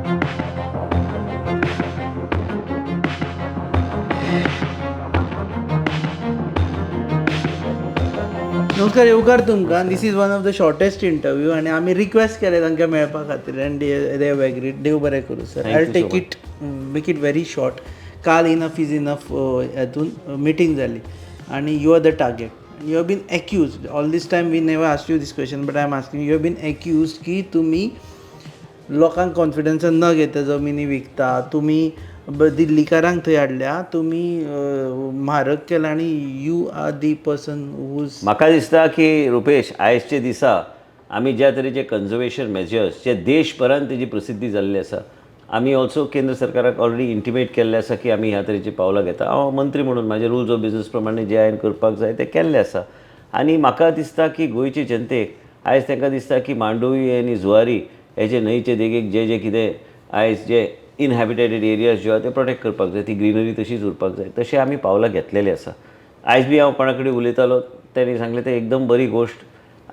नमस्कार, येवकार तुमकां. This is one of the shortest interview आनी आमी रिक्वेस्ट केले तांकां मेळपा खातीर आनी they have agreed. देव बरें करूं sir. I take it, make it very short. काल इनफ is enough हेतून मिटींग जाली आनी you are the target. You have been accused all this time. We never ask you this question, but I am asking. You have been accused की तुमी लोकांक कॉन्फिडन्सान न घेता जमिनी विकता, तुमी दिल्लीकारांक थंय हाडल्या, तुमी म्हारग केला आनी you are the person who's म्हाका दिसता की रुपेश, आयजचे दिसा आमी ज्या तरेचे कन्जर्वेशन मेजर्स जे देशभरान तेजी प्रसिद्धी जाल्ली आसा, आमी ऑल्सो केंद्र सरकाराक ऑलरेडी इंटिमेट केल्लें आसा की आमी ह्या तरेची पावलां घेता. हांव मंत्री म्हणून म्हाजे रुल्स ऑफ बिजनस प्रमाणे जे हांवें करपाक जाय तें केल्लें आसा आनी म्हाका दिसता की गोंयचे जनतेक आयज तांकां दिसता की मांडवी आनी जुवारी हेजे न्हंयचे देगेक जे जे कितें आयज जे इनहॅबिटेटेड एरियाज ज्यो आहा ते प्रोटेक्ट करपाक जाय, ती ग्रिनरी तशीच उरपाक जाय. तशें आमी पावलां घेतलेलीं आसा. आयज बी हांव कोणा कडेन उलयतालो, तेणी सांगलें तें एकदम बरी गोश्ट.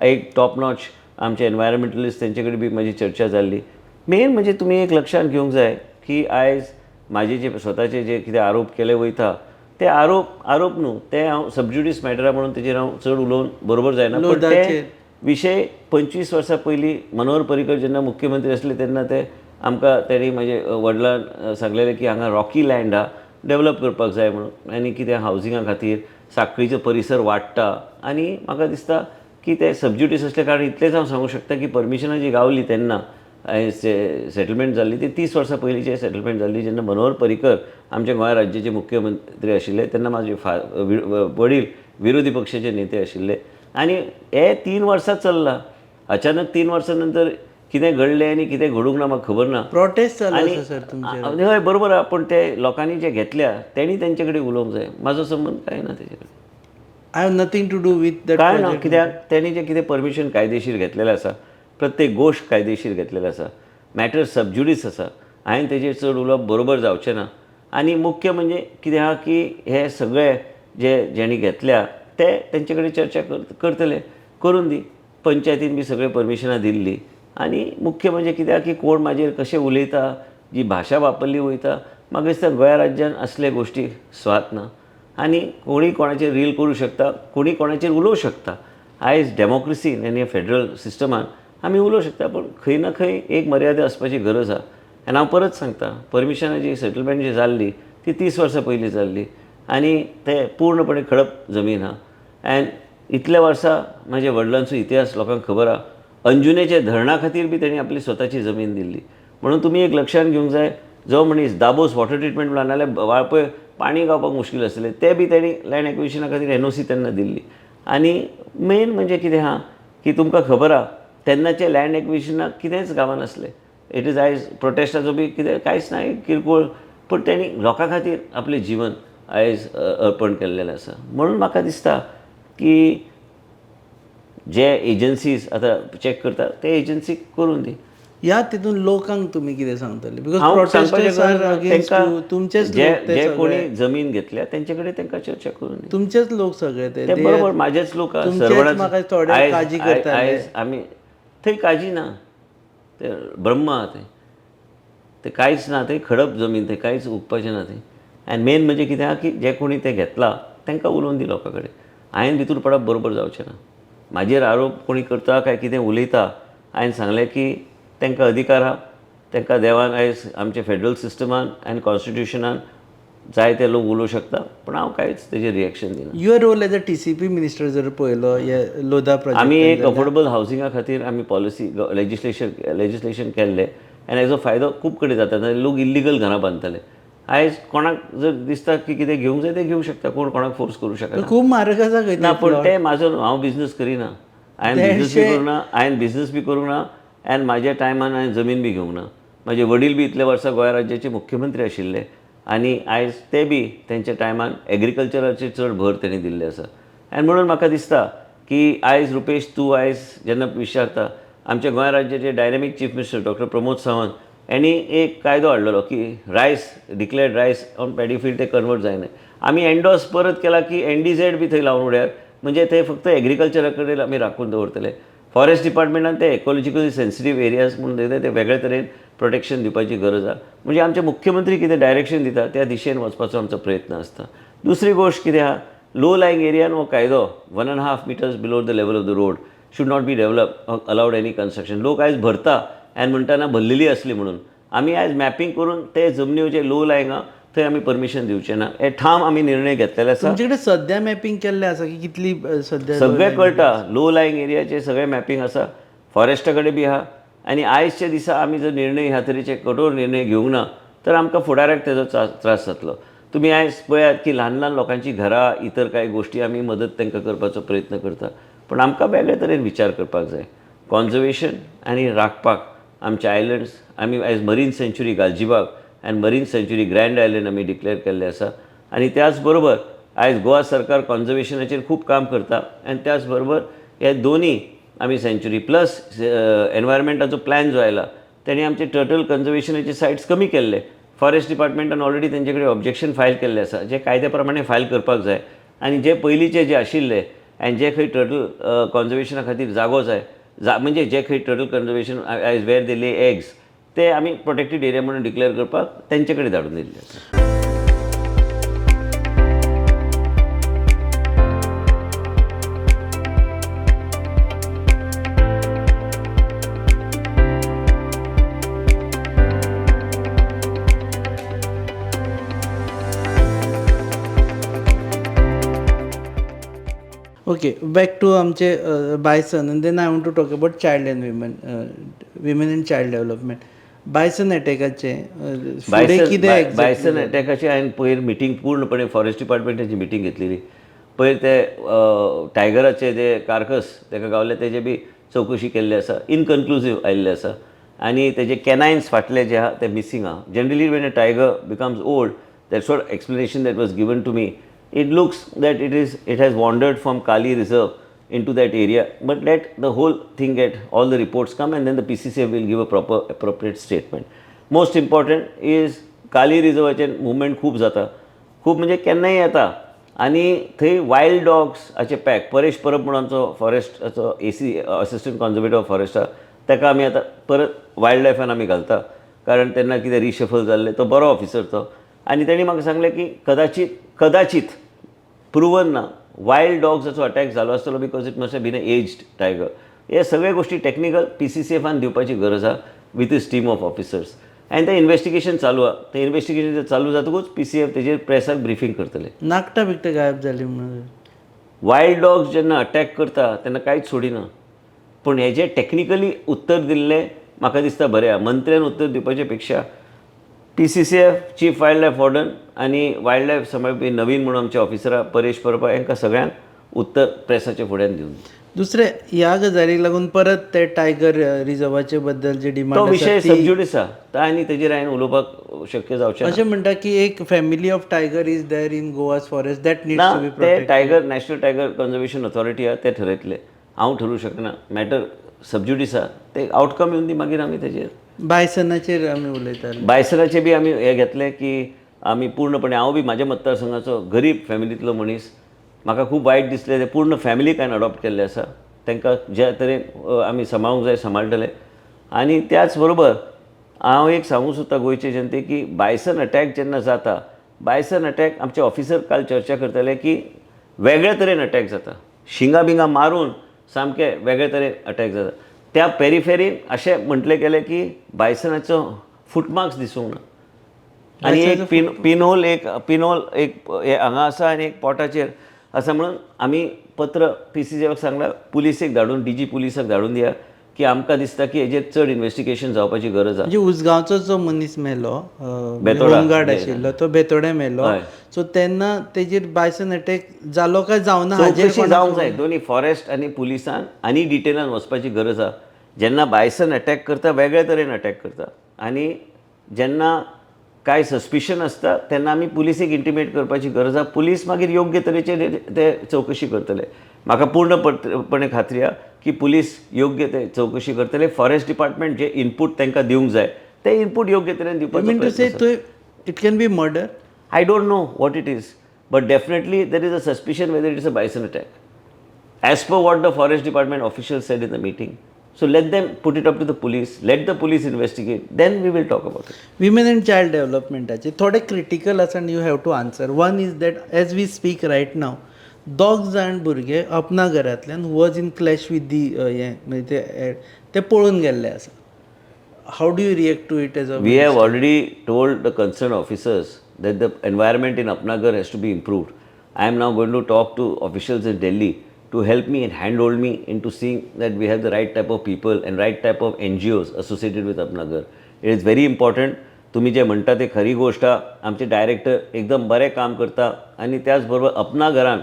एक टॉप नॉच आमचे एनवायरमेंटलिस्ट, तेंचे कडेन बी म्हाजी चर्चा जाल्ली. मेन म्हणजे तुमी एक लक्षांत घेवंक जाय की आयज म्हाजे जे स्वताचे जे कितें आरोप केले वयता ते आरोप आरोप न्हू, ते हांव सबज्युडीस मॅटरा म्हणून तेजेर हांव चड उलोवन बरोबर जायना, पण ते लोधाचेर. विशय 25 वर्सां पयलीं मनोहर पर्रीकर जेन्ना मुख्यमंत्री आसले तेन्ना ते आमकां तेणी म्हजे वडिलान सांगलेलें की हांगा रॉकी लँड आहा, डेवलप करपाक जाय म्हणून आनी कितें हावजिंगा खातीर साखळीचो परिसर वाडटा. आनी म्हाका दिसता की ते सबज्युडीस असल्या कारणान इतलेंच हांव सांगूंक शकता की परमिशनां जी गावली तेन्ना सेटलमेंट जाल्ली ती 30 वर्सां पयलींचे सेटलमेंट जाल्ली, जेन्ना मनोहर पर्रीकर आमच्या गोंय राज्याचे मुख्यमंत्री आशिल्ले तेन्ना म्हाजे वडील विरोधी पक्षाचे नेते आशिल्ले आनी हे 3 वर्सां चल्लां. अचानक 3 वर्सां नंतर कितें घडलें आनी कितें घडूंक ना म्हाका खबर ना. प्रोटेस्ट चालू आनी आसा सर तुमचेर. हय, बरोबर आहा, पूण ते लोकांनी जे घेतल्या तेणी तेंचे कडेन उलोवंक जाय. म्हाजो संबंद कांय ना तेजे कडेन. I have nothing to do with that. काय ना, कित्याक तेणी जें कितें परमिशन कायदेशीर घेतलेलें आसा, प्रत्येक गोश्ट कायदेशीर घेतलेलें आसा, मॅटर सबज्युडीस आसा. हांवें तेजेर चड उलोवप बरोबर जावचें ना. आनी मुख्य म्हणजे कितें आहा की हे सगळे जे जेणी घेतल्या ते तेंचे कडेन चर्चा करतले, करून दी. पंचायतीन बी सगळे परमिशनां दिल्ली. आनी मुख्य म्हणजे कितें आहा की कोण म्हाजेर कशें उलयता, जी भाशा वापरली वयता, म्हाका दिसता गोंया राज्यान असले गोश्टी स्वात ना आनी कोणी कोणाचेर रील करूं शकता, कोणी कोणाचेर उलोवं शकता. आयज डेमोक्रेसीन आनी फेडरल सिस्टमान आमी उलोवं शकता, पूण खंय ना खंय एक मर्यादा आसपाची गरज आहा. आनी हांव परत सांगता, परमिशनाची सेटलमेंट जी जाल्ली ती 30 वर्सां पयलीं जाल्ली आनी ते पूर्णपणे खडप जमीन आहा. एंड इतल्या वर्सां म्हाज्या वडिलांचो इतिहास लोकांक खबर आहा. अंजुनेच्या धरणा खातीर बी तेणी आपली स्वताची जमीन दिल्ली. म्हणून तुमी एक लक्षांत घेवंक जाय, जो मनीस दाबोस वॉटर ट्रिटमेंट प्लांट, नाल्यार वाळपय पाणी गावपाक मुश्कील आसलें, ते बी तेणी लँड एक्विजिशना खातीर एनओसी तेन्ना दिल्ली. आनी मेन म्हणजे कितें आहा की तुमकां खबर आहा, तेन्नाचे लँड एक्विजिशनाक कितेंच गावनासलें. It is आयज प्रोटेस्टाचो बी कितें कांयच ना, एक किरकोळ, पूण तेणी लोकां खातीर आपलें जिवन आयज अर्पण केल्लेलें आसा. म्हणून म्हाका दिसता की जे एजन्सीज आतां चॅक करता ते एजन्सी करून दी. ह्या तितून लोकांक तुमी कितें सांगतले? Because हांव सांगपाचें प्रोटेस्टर्स आर गरज ना. अगेन्स्ट तांकां you. तुमचेच जे लोक ते जे सगळे. कोणी जमीन घेतल्या तेंचे कडेन तांकां चर्चा करून दी. तुमचेच लोक सगळे ते. ते बरोबर म्हाजेच लोक आहा, तुमचेच सरवणाचे. म्हाका थोडे काळजी करताले. आयज आमी थंय काळजी ना, ते ब्रह्म आहा तें, ते कांयच ना, ते खडप जमीन, ते कांयच उगपाचें ना थंय. आनी मेन म्हणजे कितें आहा की जे कोणी ते घेतला तांकां उलोवन दी लोकां कडेन. हांवें भितर पडप बरोबर जावचें ना. म्हाजेर आरोप कोणी करता काय कितें उलयता, हांवें सांगलें की तांकां अधिकार आहा. तांकां देवान आयज आमचे फेडरल सिस्टमान आनी कॉन्स्टिट्युशनान जाय ते लोक उलोवं शकता, पूण हांव कांयच तेजेर रिएक्शन दिना. Your role as a TCP minister जर पळयलो हे लोधा प्रोजेक्ट, आमी एक अफोर्डेबल हावसिंगा खातीर आमी पॉलिसी लेजिस्लेशन केल्लें आनी हेजो फायदो खूब कडेन जाता. नाजाल्यार लोक इल्लिगल घरां बांदताले. आयज कोणाक जर दिसता की कितें घेवंक जाय, ते घेवंक शकता. कोण कोणाक फोर्स करूं शकना. खूब म्हारग आसा खंय. ना, पूण ते म्हाजो हांव बिजनस करिना. हांवें बिजनस बी करूंक ना, हांवें बिजनस बी करूंक ना आनी म्हाज्या टायमान हांवें जमीन बी घेवंक ना. म्हाजे वडील बी इतले वर्सां गोंय राज्याचे मुख्यमंत्री आशिल्ले आनी आयज ते बी तेंच्या टायमान एग्रीकल्चराचेर चड भर तेणी दिल्ले आसा. आनी म्हणून म्हाका दिसता की आयज रुपेश, तूं आयज जेन्ना विचारता, आमच्या गोंय राज्याचे dynamic chief minister doctor Pramod Sawant यांनी एक कायदो हाडलेलो की rice, declared rice on paddy field ते कन्वर्ट जायना. आमी एन्डोर्स परत केला की एनडीझेड बी थंय लावन उडयात, म्हणजे ते फक्त एग्रीकल्चरा कडेन आमी राखून दवरतले. फॉरेस्ट डिपार्टमेंटान ते इकोलॉजिकली सेन्सिटीव एरियाज म्हणून ते वेगळे तरेन प्रोटेक्शन दिवपाची गरज आहा. म्हणजे आमचे मुख्यमंत्री कितें डायरेक्शन दिता त्या दिशेन वचपाचो आमचो प्रयत्न आसता. दुसरी गोश्ट कितें आहा, लो लायंग एरियान हो कायदो 1.5 meters below the level of the road should not be develop allowed any construction. लोक आयज भरता आनी म्हणटाना भरलेली आसली म्हणून आमी आयज मॅपिंग करून ते जमनीर जे लो लायंग आहा थंय आमी परमिशन दिवचे ना, हे ठाम आमी निर्णय घेतलेले आसा. तुमचे कडेन सद्या मॅपिंग केल्लें आसा की कितली सद्या सगळें कळटा, लो लायंग एरियाचे सगळें मॅपिंग आसा, फॉरेस्टा कडेन बी आहा. आनी आयजच्या दिसा आमी जर निर्णय ह्या तरेचे कठोर निर्णय घेवंक ना तर आमकां फुडाराक तेजो त्रास जातलो. तुमी आयज पळयात की ल्हान ल्हान लोकांची घरां इतर कांय गोश्टी आमी मदत तांकां करपाचो प्रयत्न करता, पूण आमकां वेगळे तरेन विचार करपाक जाय. कॉन्जर्वेशन आनी राखपाक आमचे आयलंड्स आमी आयज मरीन सँच्युरी गालजीबाग आनी मरीन सँच्युरी ग्रँड आयलंड आमी डिक्लेअर केल्ले आसा. आनी त्याच बरोबर आयज गोवा सरकार कॉन्जर्वेशनाचेर खूब काम करता आनी त्याच बरोबर हे दोनी आमी सँच्युरी प्लस एनवायरमेंटाचो प्लॅन जो आयला तेणी आमचे टर्टल कन्जर्वेशनाचे सायट्स कमी केल्ले. फॉरेस्ट डिपार्टमेंटान ऑलरेडी तेंचे कडेन ऑब्जेक्शन फायल केल्लें आसा, जे कायद्या प्रमाणे फायल करपाक जाय. आनी जे पयलींचे जे आशिल्ले आनी जे खंय टर्टल कॉन्जर्वेशना खातीर जागो जाय, म्हणजे जे खंय टर्टल कन्जर्वेशन आयज वेर दे ले एग्स ते आमी प्रोटेक्टेड एरिया म्हणून डिक्लेअर करपाक तेंचे कडेन धाडून दिल्ले आसा. ओके, बॅक टू आमचे bison, and then I want to talk about child and women, women and child development. Bison अटॅकाचे फुडें कितें? बायसन अटॅकाचे हांवें पयर मिटींग पूर्णपणे फॉरेस्ट डिपार्टमेंटाची मिटींग घेतलेली. पयर ते टायगराचे जे कारकस ताका गावले तेजे बी चवकशी केल्ली आसा, इनकन्क्लुजीव आयिल्ले आसा. आनी तेजे कॅनायन्स फाटले जे आहा ते मिसींग आहा. Generally when a tiger becomes old, that's what explanation that was given to me. It looks that it has wandered from Kali Reserve into that area, but let the whole thing get all the reports come and then the PCCF will give a proper appropriate statement. Most important is Kali रिजर्वाचें movement खूब जाता, खूब म्हणजे केन्नाय येता. आनी थंय wild dogs हाचे पॅक, परेश परब म्हणून आमचो फॉरेस्टाचो AC assistant conservator of forest आहा, ताका आमी आतां परत वायल्ड लायफान आमी घालता, कारण तेन्ना कितें रिशफल जाल्लें, तो बरो ऑफिसर तो. आनी तेणी म्हाका सांगलें की कदाचित प्रुवन ना वायल्ड डॉग्साचो अटॅक जालो आसतलो, because it must have been a aged tiger. हे सगळे गोश्टी टॅक्निकल PCCFान दिवपाची गरज आहा with his team of officers. आनी तें इन्वेस्टिगेशन चालू आहा, तें इन्वेस्टिगेशन चालू जातकूच PCF तेजेर प्रेसाक ब्रिफींग करतले. नाकटां बिकटां गायब जाली म्हणून वायल्ड डॉग्स जेन्ना अटॅक करता तेन्ना कांयच सोडिना, पूण हेजें टॅक्निकली उत्तर दिल्लें म्हाका दिसता बरें आहा. मंत्र्यान उत्तर दिवपाचे पेक्षा PCCF chief wild life warden आनी वायल्ड लायफ सांबाळपी नवीन म्हणून आमचे ऑफिसरां परेश परबा हांकां सगळ्यांक उत्तर प्रेसाच्या फुड्यान दिवन. दुसरें ह्या गजालीक लागून परत ते टायगर रिजर्वाचे बद्दल जे तो डिमांड विशय सबज्युडीस आहा, तो आनी तेजेर हांवें उलोवपाक शक्य जावचें ना. अशें म्हणटा की एक family of tiger is there in Goa's forest that needs ना, टू बी ते tiger national tiger conservation authority आहा ते ठरयतले, हांव ठरोवंक शकना. मॅटर सबज्युडीस आहा, ते आवटकम येवन दी मागीर आमी तेजेर. बायसनाचेर आमी उलयताले. बायसनाचे बी आमी हें घेतलें की आमी पूर्णपणे, हांव बी म्हाज्या मतदारसंघाचो गरीब फॅमिलींतलो मनीस, म्हाका खूब वायट दिसलें ते पूर्ण फॅमिलीक हांवें अडॉप्ट केल्लें आसा, तांकां ज्या तरेन आमी सांबाळूंक जाय सांबाळटले. आनी त्याच बरोबर हांव एक सांगूंक सोदता गोंयचे जनतेक की बायसन अटॅक जेन्ना जाता, बायसन अटॅक आमचे ऑफिसर काल चर्चा करताले की वेगळे तरेन अटॅक जाता, शिंगां बिंगां मारून सामके वेगळे तरेन अटॅक जाता. त्या पेरिफेरीन अशें म्हटलें गेलें की बायसनाचो फुटमार्क्स दिसूंक ना. आनी एक पिनहोल एक हे हांगा आसा आनी एक पोटाचेर आसा म्हणून आमी पत्र PCCFाक सांगलां, पुलिसेक धाडून, DG पुलिसाक धाडून दिया की आमकां दिसता की हेजेर चड इन्वेस्टिगेशन जावपाची गरज आसा. म्हणजे उसगांवचो जो मनीस मेलो, बेतोडा, होमगार्ड आशिल्लो तो बेतोड्या मेलो, हय. सो तेन्ना तेजेर बायसन अटॅक जालो काय जावना हाजेर चवकशी जावंक जाय, दोनी फॉरेस्ट आनी पुलिसान आनी डिटेलान वचपाची गरज आसा. जेन्ना बायसन अटॅक करता वेगळे तरेन अटॅक करता आनी जेन्ना कांय सस्पिशन आसता तेन्ना आमी पुलिसेक इंटिमेट करपाची गरज आसा. पुलीस मागीर योग्य तरेचे ते चवकशी करतले. म्हाका पूर्णपणे खात्री आसा की पुलीस योग्य ते चवकशी करतले. फॉरेस्ट डिपार्टमेंट जे इनपूट तांकां दिवंक जाय ते इनपूट योग्य तरेन दिवपाचो मीन टू प्रयत्न से आसा. थंय it can be murder. I don't know what it is, but definitely there is a suspicion whether it is a bison attack. As per what the forest department official said in the meeting. So let them put it up to the police, let the police investigate, then we will talk about it. Women and child डेव्हलपमेंटाचे थोडे critical आसा and you have to answer. One is that as we speak right now, दोग जाण भुरगे अपना घरांतल्यान was in clash with the हें म्हणजे ते ते पळून गेल्ले आसा. How do you react to it as a We have already told the concerned officers that the environment in Apna Ghar has to be improved. I am now going to talk to officials in Delhi to help me and handhold me into seeing that we have the right type of people and right type of NGOs associated with Apna Ghar. It is very important. तुम्ही जे म्हणटा ते खरी गोश्ट आहा. आमचे director एकदम बरें काम करता आनी त्याच बरोबर अपना घरान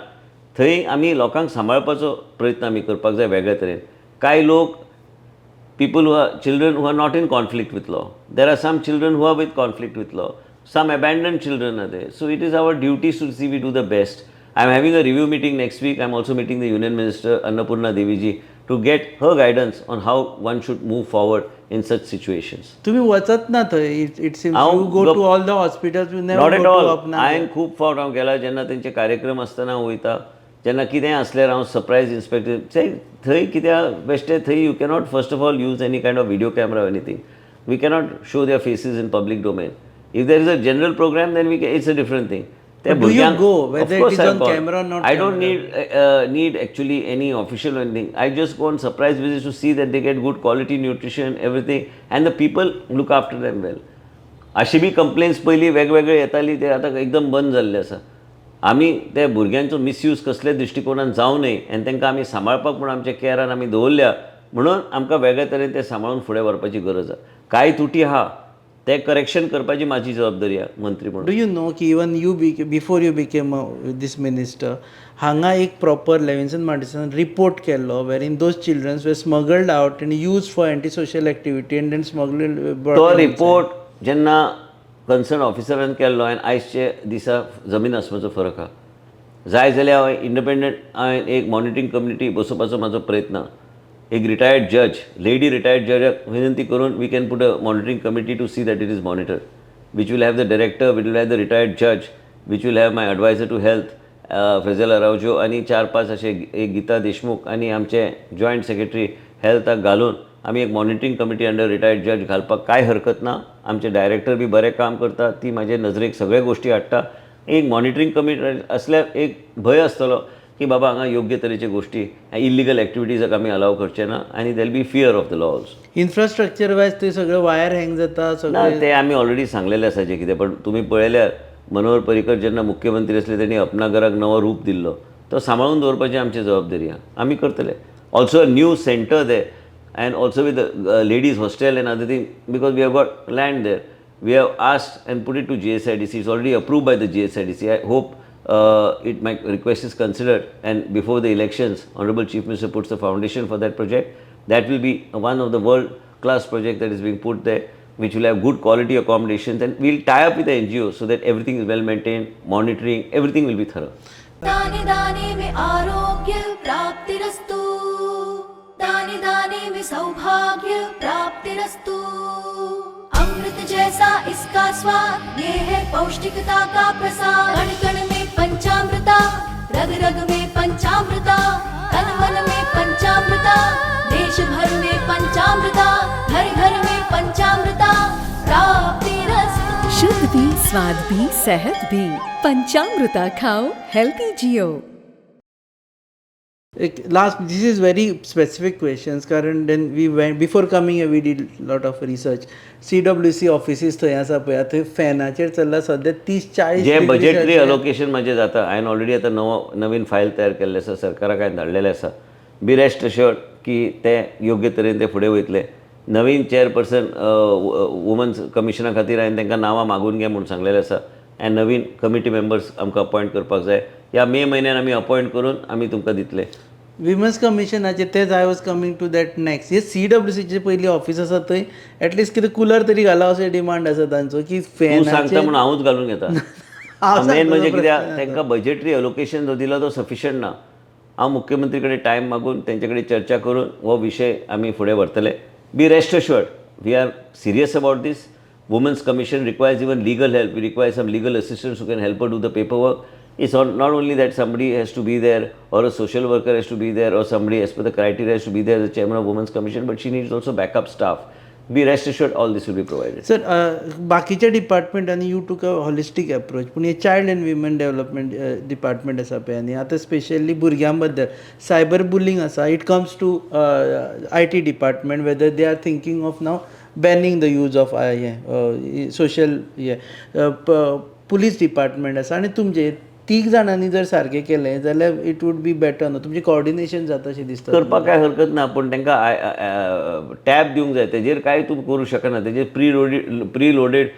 थंय आमी लोकांक सांबाळपाचो प्रयत्न आमी करपाक जाय वेगळे तरेन. कांय लोक, people who are children who are not in conflict with law. There are some children who are with conflict with law. Some abandoned children are there. So it is our duty to see we do the best. I am having a review meeting next week. I am also meeting the Union Minister Annapurna Devi ji to get her guidance on how one should move forward in such situations. तुम्ही वचत ना थंय, it seems हांव you go to all the hospitals, you not never at go to all. अपना. हांवें खूब फावट हांव गेला. जेन्ना तेंचे कार्यक्रम आसतना वयता, जेन्ना कितेंय आसल्यार हांव सरप्रायज इन्स्पेक्टर थंय. कित्याक बेश्टें थंय you cannot first of all use any kind of video camera, anything. We cannot show their faces in public domain. If there is a general programme, then we it's a different thing. त्या But do you भुरग्यांक go, whether Of course it is I've on gone. Camera or not I don't camera? need actually any official or anything. I just go on surprise visits to see that they get good quality nutrition, everything, and the people look after them well. अशी बी complains पयलीं वेगवेगळे येताली, ते आतां एकदम बंद जाल्ले आसा. आमी त्या भुरग्यांचो मिसयूज कसल्या दृश्टिकोनान जावं नये आनी तांकां आमी सांबाळपाक म्हूण आमच्या कॅरान आमी दवरल्या म्हणून आमकां वेगळे तरेन ते सांबाळून फुडें व्हरपाची गरज आसा. कांय तुटी आहा, ते करेक्शन करपाची म्हाजी जबाबदारी आहा मंत्री म्हणून. Do you know की even you before you became this minister, हांगा एक प्रॉपर लेविन्सन मार्टिसान रिपोर्ट केल्लो wherein those childrens were smuggled out and use for anti social activity and then smuggled तो रिपोर्ट जेन्ना कन्सर्न ऑफिसरान केल्लो आनी आयजचे दिसा जमीन आसमाचो फरक आहा. जाय जाल्यार हांवें इंडिपेंडंट हांवें एक मॉनिटरींग कमिटी बसोवपाचो म्हाजो प्रयत्न. एक रिटायर्ड जज, लेडी रिटायर्ड जजाक विनंती करून we can put a monitoring committee to see that it is monitored, which will have the director, which will have the retired judge, which will have my advisor to health Fresel Araujo आनी चार पांच अशे एक गीता देशमुख आनी आमचे joint secretary हेल्थाक घालून आमी एक मॉनिटरींग कमिटी अंडर रिटायर्ड जज घालपाक कांय हरकत ना. आमचे डायरेक्टर बी बरें काम करता, ती म्हाजे नजरेक सगळे गोश्टी हाडटा. एक मॉनिटरींग कमिटी असल्यार एक भंय आसतलो की बाबा हांगा योग्य तरेचे गोश्टी, इल्लिगल एक्टिविटीजाक आमी अलाव करचे ना आनी there'll be fear of the law also. Infrastructure wise ते सगळं वायर हँग जाता. ना. सगळें. ते आमी ऑलरेडी सांगलेले आसा जे कितें. पण तुमी पळयल्यार मनोहर पर्रीकर जेन्ना मुख्यमंत्री आसले, तेणी अपना घराक नवो रूप दिल्लो. तो सांबाळून दवरपाची आमची जबाबदारी आहा, आमी करतले. Also a new centre there and also with ladies hostel and other thing, because we have got land there. We have asked and put it to GSIDC. It's already approved by the GSIDC. I hope it my request is considered and before the elections, Honorable Chief Minister puts the foundation for that project. That will be one of the world class project that is being put there, which will have good quality accommodations, and we'll tie up with the NGO so that everything is well maintained, monitoring, everything will be thorough. दाने दाने में आरोग्य प्राप्तिरस्तु, दाने दाने में सौभाग्य प्राप्तिरस्तु। अमृत जैसा इसका स्वाद, ये है पौष्टिकता का प्रसाद। कण कण में पंचामृता, रग रग में पंचामृता, तन मन में पंचामृता, देश भर में पंचामृता, घर घर में पंचामृता प्राप्तिरस्तु। शुद्ध भी, स्वाद भी, सेहत भी। पंचामृता खाओ, हेल्दी जियो। एक last, this is very specific questions, कारण then we went before coming, we did lot of research. CWC offices थंय आसा पळय, थंय फॅनाचेर चल्ला सद्या 30-40 जे बजेटरी अलोकेशन म्हजें जाता, हांवें ऑलरेडी आतां नवो नवीन फायल तयार केल्लें आसा, सरकाराक हांवें धाडलेलें आसा. बी रेस्ट अश्योर्ड की ते योग्य तरेन ते फुडें वयतले. नवीन चेअरपर्सन वुमन्स कमिशना खातीर हांवें तांकां नांवां मागून घे म्हूण सांगलेलें आसा आनी नवीन कमिटी मेंबर्स आमकां अपॉयंट करपाक जाय. ह्या मे म्हयन्यान आमी अपॉयंट करून आमी तुमकां दितले. विमन्स कमिशनाचे तेच, I was coming to that next. हे सीडब्ल्यूसीचे पयली ऑफिस आसा, थंय एटलिस्ट कितें कुलर तरी घाला अशें डिमांड आसा तांचो की तूं सांगता फॅनाचेर म्हणून हांवूच घालून घेता. हांव मेन म्हणजे सांगता. कित्याक तांकां बजेटरी अलोकेशन जो दिला तो सफिशियंट ना. हांव मुख्यमंत्री कडेन टायम मागून, तेंचे कडेन चर्चा करून हो विशय आमी फुडें व्हरतले. Be rest assured, we are serious about this. Women's Commission requires even legal help. We require some legal assistants who can help do the paper work. It's not only that somebody has to be there or a social worker has to be there or somebody as per the criteria has to be there as the chairman of women's commission, but she needs also backup staff. Be rest assured all this will be provided. Sir, बाकीच्या डिपार्टमेंटांनी you took a holistic approach, पूण हे child and women development department आसा पळय, आनी आतां specially भुरग्यां बद्दल cyber bullying आसा, it comes to IT department, whether they are thinking of now banning the use of हें सोशल हें, पुलीस डिपार्टमेंट आसा आनी तुमचे तीग जाणांनी जर सारकें केलें जाल्यार it would be better न्हू? तुमचें कॉर्डिनेशन जाता अशें दिसता. करपाक कांय हरकत ना, पूण तांकां टॅब दिवंक जाय. तेजेर कांय तूं करूं शकना. तेजेर प्री लोडेड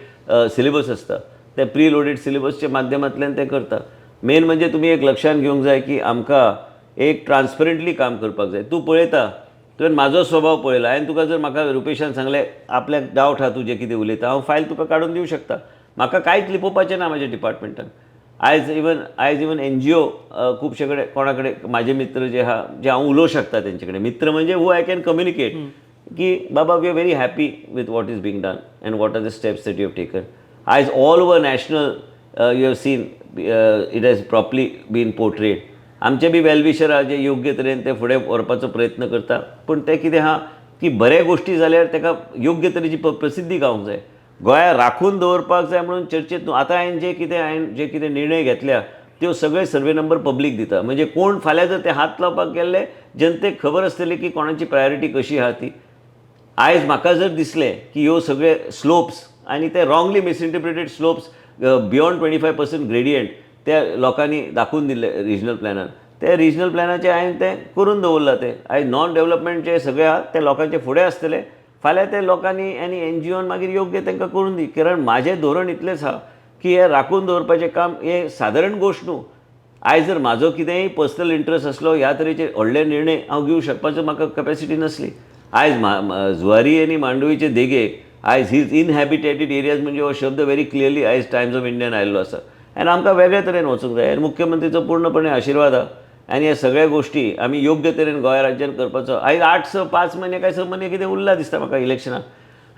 सिलेबस आसता. त्या प्री लोडेड सिलेबसच्या माध्यमांतल्यान ते करता. मेन म्हणजे तुमी एक लक्षांत घेवंक जाय की आमकां एक ट्रान्सपरंटली काम करपाक जाय. तूं पळयता, तुवें म्हाजो स्वभाव पळयला आनी तुका जर म्हाका रुपेशान सांगलें आपल्याक डावट आहा, तूं जें कितें उलयता, हांव फायल तुका काडून दिवं शकता. म्हाका कांयच लिपोवपाचें ना म्हाज्या डिपार्टमेंटान. आयज इवन एनजीओ खुबशे कडेन कोणा कडेन म्हाजे मित्र जे आहा, जे हांव उलोवंक शकता तेंचे कडेन, मित्र म्हणजे हू I can communicate की बाबा, we are very happy with what is being done and what are the steps that you have taken. आयज all over national you have seen it has properly been portrayed. आमचे बी well-wisher आहा जे योग्य तरेन ते फुडें व्हरपाचो प्रयत्न करता, पूण तें कितें आहा की बऱ्या गोश्टी जाल्यार ताका योग्य तरेची प्रसिद्धी गावंक जाय. गोंया राखून दवरपाक जाय म्हणून चर्चेत न्हू. आतां हांवें जे कितें निर्णय घेतल्या त्यो सगळे सर्वे नंबर पब्लीक दिता, म्हणजे कोण फाल्यां जर ते हात लावपाक गेल्ले जनतेक खबर आसतली की कोणाची प्रायोरिटी कशी आहा ती. आयज म्हाका जर दिसलें की ह्यो सगळे स्लोप्स आनी ते wrongly misinterpreted slopes beyond 25% gradient त्या लोकांनी दाखोवन दिल्ले रिजनल प्लॅनान, ते रिजनल प्लॅनाचे हांवें तें करून दवरलां. तें आयज नॉन डेवलपमेंट जे सगळे आहा ते लोकांचे फुडें आसतले. फाल्यां ते लोकांनी आनी एनजीओन मागीर योग्य तांकां करून दी, कारण म्हाजें धोरण इतलेंच आहा की हें राखून दवरपाचें काम हें सादारण गोश्ट न्हू. आयज जर म्हाजो कितेंय पर्सनल इंट्रस्ट आसलो, ह्या तरेचे व्हडले निर्णय हांव घेवंक शकपाचो म्हाका कपॅसिटी नासली. आयज जुवारी आनी मांडवीचे देगेक आयज his इनहॅबिटेटेड एरियाज म्हणजे हो शब्द व्हेरी क्लियरली आयज टायम्स ऑफ इंडियान आयिल्लो आसा आनी आमकां वेगळे तरेन वचूंक जाय आनी मुख्यमंत्रीचो पूर्णपणे आशिर्वाद आहा आनी ह्या सगळ्या गोश्टी आमी योग्य तरेन गोंय राज्यान करपाचो. आयज 8 स 5 म्हयने काय 6 म्हयने कितें उरला दिसता म्हाका इलेक्शनाक.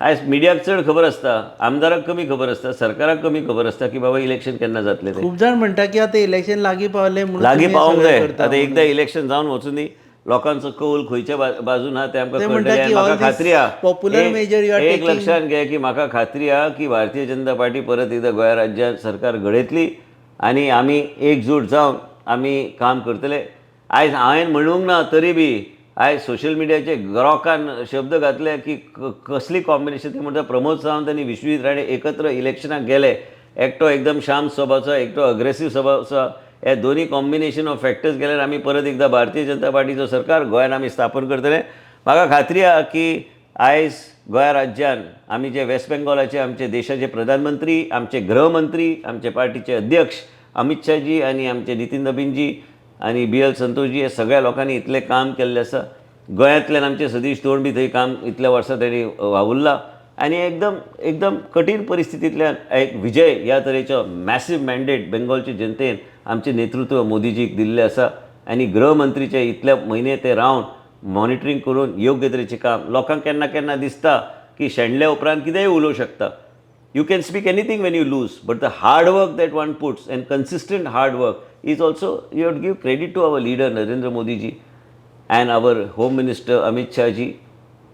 आयज मिडियाक चड खबर आसता, आमदाराक कमी खबर आसता, सरकाराक कमी खबर आसता की बाबा इलेक्शन केन्ना जातलें तें. खूब जाण म्हणटा की आतां इलेक्शन लागीं पावलें म्हणून लागीं तुमी हें पावोंक सगळें जाय. करता आतां म्हणून. एकदां इलेक्शन जावन वचूं दी, लोकांचो कौल खंयच्या बाजून आहा तें आमकां ते म्हणटा कळटलें. की आनी म्हाका all this खात्री आहा, popular measure you are एक taking- लक्षात घे की म्हाका खात्री आहा की भारतीय जनता पार्टी परत एकदां गोंया राज्यांत सरकार घडयतली आनी आमी एकजूट जावन आमी काम करतले. आयज हांवें म्हणूंक ना तरी बी आयज सोशल मिडियाचे ग्रॉकान शब्द घातले की कसली कॉम्बिनेशन ते म्हणटा, प्रमोद सावंत आनी विश्वजीत राणे एकत्र इलेक्शनाक गेले. एकटो एकदम शांत स्वभावाचो, एकटो अग्रेसीव स्वभावाचो. हे दोन्ही कॉम्बिनेशन ऑफ फॅक्टर्स गेल्यार आमी परत एकदां भारतीय जनता पार्टीचो सरकार गोंयान आमी स्थापन करतले. म्हाका खात्री आहा की आयज गोंया राज्यान आमी जे वेस्ट बेंगॉलाचे आमचे देशाचे प्रधानमंत्री, आमचे गृहमंत्री, आमचे पार्टीचे अध्यक्ष अमित शाहजी आनी आमचे नितीन नबीनजी आनी बी एल संतोषजी, हे सगळ्या लोकांनी इतलें काम केल्लें आसा. गोंयांतल्यान आमचे सतीश तोंड बी थंय काम इतल्या वर्सां तेणी वावुरला आनी एकदम एकदम कठीण परिस्थितींतल्यान एक विजय ह्या तरेचो मॅसीव मॅन्डेट बेंगॉलचे जनतेन आमचें नेतृत्व मोदीजीक दिल्लें आसा. आनी गृहमंत्रीचे इतले म्हयने ते रावन मॉनिटरींग करून योग्य तरेचें काम. लोकांक केन्ना केन्ना दिसता की शेणल्या उपरांत कितेंय उलोवंक शकता. You can speak anything when you lose, but the hard work that one puts and consistent hard work is also, you have to give credit to our leader Narendra Modi ji and our Home Minister Amit Shah ji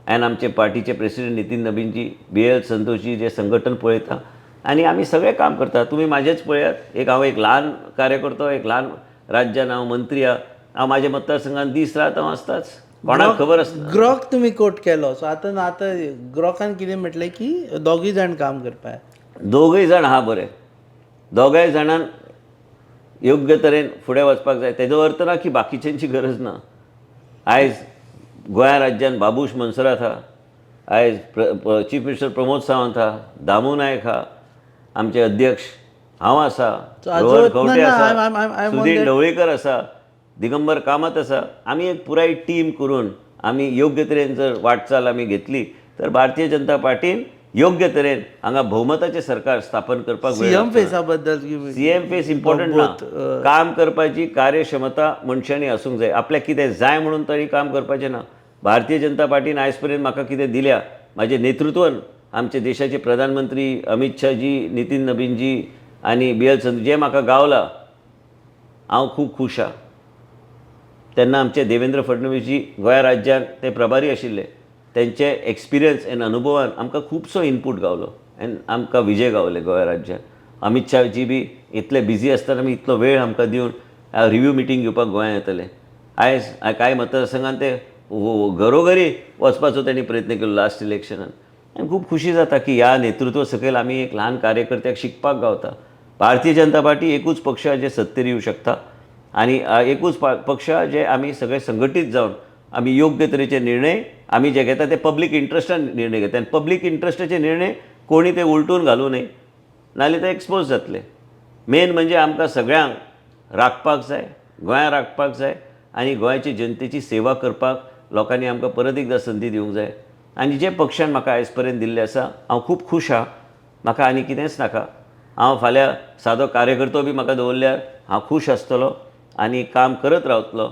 and आमचे पार्टीचे president Nitin नबीनजी, बी L Santoshji जे संघटन पळयता आनी आमी सगळे काम करता. तुमी म्हाजेच पळयात, एक हांव एक ल्हान कार्यकर्तो, एक ल्हान राज्यान हांव मंत्री आहा. हांव म्हाज्या मतदारसंघात दीस रात हांव आसताच, कोणाक खबर आसना. ग्रॉक तुमी कोट केलो, सो आतां आतां ग्रॉकान कितें म्हटलें की दोगूय जाण काम करपाक. दोगूय जाण आहा बरे, दोगांय जाणान योग्य तरेन फुडें वचपाक जाय. तेजो अर्थ ना की बाकीच्यांची गरज ना. आयज गोंया राज्यान बाबूश मोन्सेरात आहा, आयज चीफ मिनिस्टर प्रमोद सावंत आहा, दामू नायक आहा, आमचे अध्यक्ष हांव आसा, So, आजो- रोहन खंवटे ना, ना, I'm आसा, on Sudhir that- Dhavalikar आसा, दिगंबर कामत आसा. आमी एक पुराय टीम करून आमी योग्य तरेन जर वाटचाल आमी घेतली तर भारतीय जनता पार्टीन योग्य तरेन हांगा भोवमताचें सरकार स्थापन करपाक वेळ सीएम लागचो ना. फेसा बद्दल. सीएम फेस इम्पॉर्टंट ना. काम करपाची कार्यक्षमता मनशांनी आसूंक जाय. आपल्याक कितें जाय म्हणून तरी काम करपाचें ना. भारतीय जनता पार्टीन आयज पर्यंत म्हाका कितें दिल्या, म्हाजें नेतृत्वान आमचे देशाचे प्रधानमंत्री अमित शाहजी, नितीन नबीनजी आनी बी एल संत जे म्हाका गावला. हांव खूब खूश आहा. तेन्ना आमचे देवेंद्र फडणवीसजी गोंया राज्यान ते प्रभारी आशिल्ले, तेंचे एक्सपिरियन्स एन्ड अनुभवान आमकां खुबसो इनपूट गावलो एन्ड आमकां विजय गावले गोंया राज्यान. अमीत शाहजी बी इतले बिजी आसतना बी इतलो वेळ आमकां दिवन रिव्यू मिटींग घेवपाक गोंयांत येतले. आयज कांय मतदारसंघान ते घरोघरी वचपाचो तेणी प्रयत्न केलो लास्ट इलेक्शनान. आनी खूब खुशी जाता की ह्या नेतृत्व सकयल आमी एक ल्हान कार्यकर्त्याक शिकपाक गावता. भारतीय जनता पार्टी एकूच पक्ष जे सत्तेर येवं शकता आनी एकूच पक्ष जे आमी सगळे संघटीत जावन आमी योग्य तरेचे निर्णय आमी जे घेता ते पब्लीक इंट्रस्टान निर्णय घेता आनी पब्लीक इंट्रस्टाचे निर्णय कोणी ते उलटून घालूं नये, नाजाल्यार ते एक्सपोज जातले. मेन म्हणजे आमकां सगळ्यांक राखपाक जाय, गोंया राखपाक जाय आनी गोंयची जनतेची सेवा करपाक लोकांनी आमकां परत एकदां संदी दिवंक जाय. आनी जे पक्षान म्हाका आयज पर्यंत दिल्लें आसा हांव खूब खूश आहा, म्हाका आनी कितेंच नाका. हांव फाल्यां सादो कार्यकर्तो बी म्हाका दवरल्यार हांव खूश आसतलो आनी काम करत रावतलो.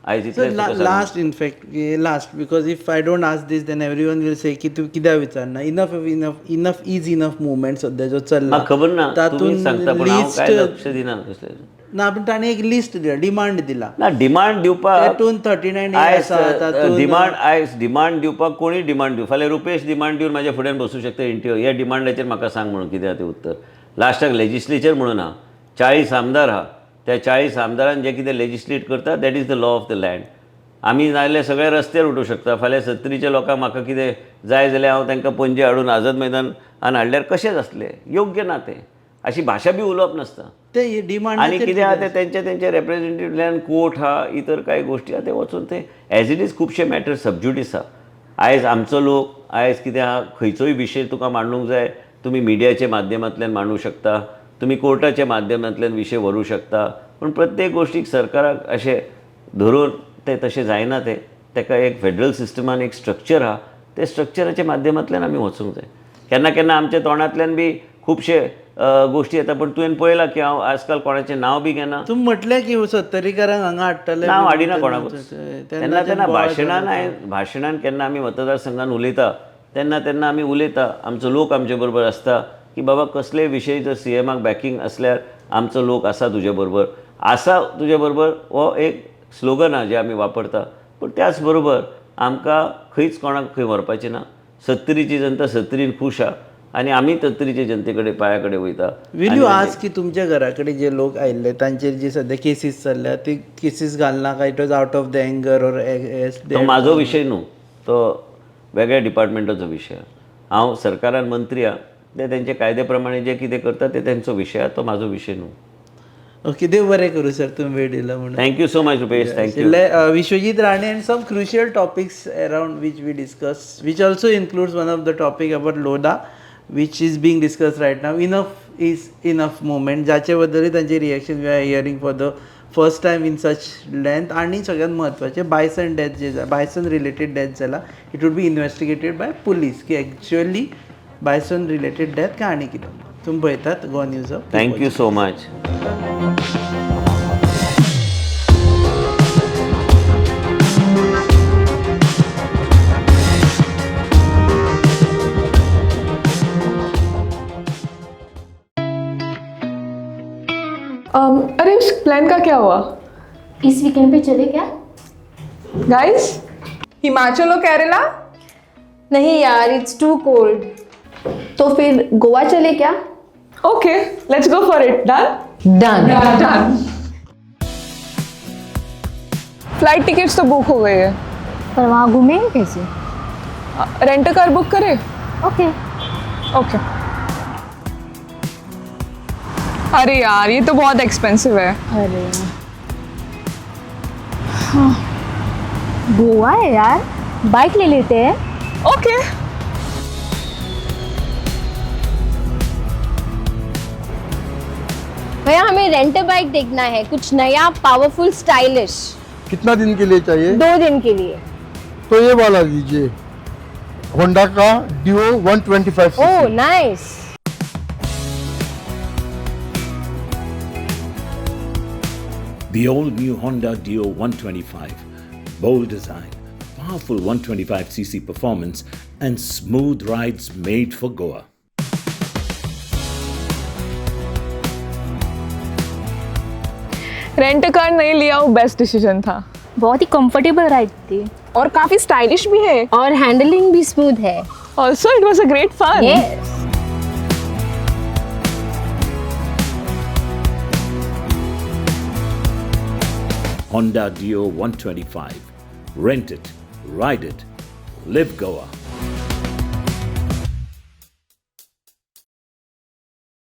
आयज इतलेंच तुका सांगूं. Last, in fact last, because if I don't ask this then everyone will say की तूं कित्याक विचारना. Enough enough enough is enough movement सद्या जो चल्ला म्हाका खबर ना, तुमी सांगता पूण हांव कांय लक्ष दिना कसलें. ना, पूण ताणें एक लिस्ट दिला, डिमांड दिला. ना, डिमांड दिवपाक तातूंत 39 आसा, तातूंत डिमांड आयज डिमांड दिवपाक कोणूय डिमांड दिवं. फाल्यां रुपेश डिमांड दिवन म्हाज्या फुड्यान बसूं शकता इंटरव्यू. ह्या डिमांडाचेर म्हाका सांग म्हणून कितें आहा तें उत्तर. लास्टाक लेजिस्लेचर म्हणून आहा, 40 आमदार आहा, त्या 40 आमदारान जें कितें लेजिस्लेट करता that is the law of the land. आमी नाजाल्यार सगळे रस्त्यार उठूं शकता. फाल्यां सत्तरीच्या लोकांक म्हाका कितें जाय जाल्यार हांव तांकां पणजे हाडून आझाद मैदानान हाडल्यार कशें जातलें? योग्य ना तें. अशी भाशा बी उलोवप नासता. ते डिमांड आनी कितें आहा तें तेंचे तेंचे रेप्रेजेंटेटिव्हल्यान कोर्ट आहा, इतर कांय गोश्टी आहा, ते वचून ते एज it is खुबशे मॅटर सबज्युडीस आहा. आयज आमचो लोक आयज कितें आहा, खंयचोय विशय तुका मांडूंक जाय, तुमी मिडियाच्या माध्यमांतल्यान मांडूंक शकता, तुमी कोर्टाच्या माध्यमांतल्यान विशय व्हरूंक शकता, पूण प्रत्येक गोश्टीक सरकाराक अशें धरून तें तशें जायना. तें ताका एक फेडरल सिस्टमान एक स्ट्रक्चर आहा, ते स्ट्रक्चराच्या माध्यमांतल्यान आमी वचूंक जाय. केन्ना केन्ना आमच्या तोंडांतल्यान बी खुबशे गोश्टी येता, पूण तुवें पळयलां की हांव आजकाल कोणाचें नांव बी घेना. तुमी म्हटलें की सत्तरीकारांक हांगा हाडटले, नांव हाडिना कोणाकूच. तेन्ना तेन्ना भाशणान भाशणान केन्ना आमी मतदारसंघान उलयता तेन्ना तेन्ना आमी उलयता, आमचो लोक आमचे बरोबर आसता की बाबा कसलेय विशय जर सी एमाक बॅकींग आसल्यार आमचो लोक आसा तुजे बरोबर, आसा तुजे बरोबर, हो एक स्लोगन आहा जे आमी वापरता. पूण त्याच बरोबर आमकां खंयच कोणाक खंय व्हरपाचें ना. सत्तरीची जनता सत्तरीन खूश आहा आनी आमी सत्तरीचे जनते कडेन पांया कडेन वयता. Will you ask की तुमच्या घरा कडेन जे लोक आयिल्ले तांचेर जी सद्या केसीस चल्ल्या ती केसीस घालना काय it was out of the anger or as? तो म्हाजो विशय न्हू, तो वेगळ्या डिपार्टमेंटाचो विशय. हांव सरकारान मंत्री आहा, ते तेंचे कायदे प्रमाणे जे कितें करता ते तेंचो विशय आहा, तो म्हाजो विशय न्हू. ओके, देव बरें करूं सर, तुमी वेळ दिला म्हणून. Thank you so much Rupesh, thank you. Vishwajit Rane and some crucial topics around which we discuss, which also includes one of the topic about Lodha, which is being discussed right now. Enough is enough movement, जाचे बद्दलय तांचे reaction we are hearing for the first time in such length. आनी सगळ्यात म्हत्वाचें bison death जे bison related death जाला, it would be investigated by police की actually bison related death काय आनी कितें. तुमी पळयतात Goa news. Thank you so much. अरे उस प्लान का क्या हुआ? इस वीकेंड पे चले क्या? गाइस, हिमाचल और केरला? नहीं यार, it's to cold. तो फिर गोवा चले क्या? Okay, let's go for it. Done. Done. Done. Flight tickets तो बुक हो गई है, पर वहाँ घूमेंगे कैसे? रेंट कार बुक करे? ओके. ओके. अरे यार, ये तो बहुत एक्सपेंसिव है. अरे हाँ, गोवा है यार, बाइक ले लेते हैं. ओके. भैया, हमें रेंट बाइक देखना है, कुछ नया, पावरफुल, स्टाइलिश. कितना दिन के लिए चाहिए? 2 दिन के लिए. तो ये वाला लीजिए, होंडा का डिओ 125. Oh nice. The all-new Honda Dio 125. Bold design, powerful 125cc performance and smooth rides made for Goa. Rent car नहीं लिया, वो बेस्ट डिसीजन था। बहुत ही कंफर्टेबल राइड थी। और काफी स्टाइलिश भी है। और हैंडलिंग भी स्मूथ है। Also it was a great fun. Yes. Honda Dio 125. Rent it, ride it, live Goa.